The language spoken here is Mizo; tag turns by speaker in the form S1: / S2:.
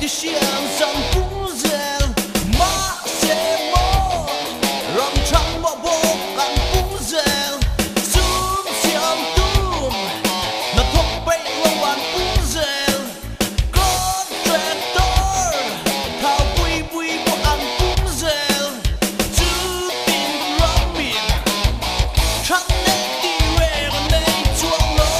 S1: Politicians an pung zel. Mahse maw ram thang maw bawk an pung zel. Sum siam tum hna thawk peih lo an pung zel. Contractor thau pui pui pawh an pung zel. Chutin ramin that nei tih reng a nei chuang lo.